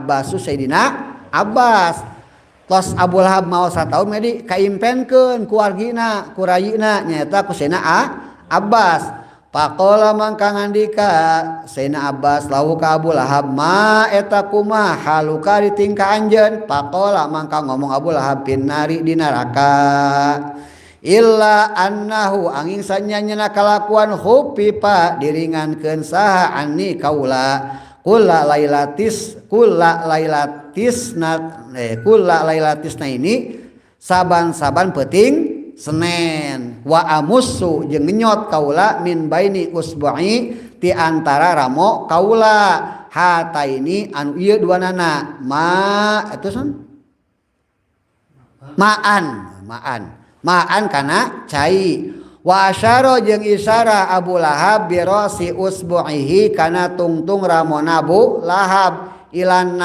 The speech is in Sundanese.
Abbasu Sayyidina Abbas. Tos Abu Lahab maot sataun medi kaimpenkeun ku wargina, ku rayina, nyaeta ku Sayyidina Abbas. Faqala mangka ngandika Sayyidina Abbas lahu ka Abu Lahab, ma eta kumaha haluka ditingkah anjeun? Faqala mangka ngomong Abu Lahab, finnari di neraka, illa annahu angin sanyana kalakuan khuffifa diringankeun saha anni kaula kula lailatis kula lailatis na kula lailatisna ini saban-saban peuting Senin, wa amussu jeung ngenyot kaula min baini usbu'i ti antara ramo kaula hataini anu ieu duanana ma itu san maan maan maan kana cai. Wa asyara jeung isyara Abu Lahab bi rasi usbu'ihi kana tungtung ramona Abu Lahab ilan.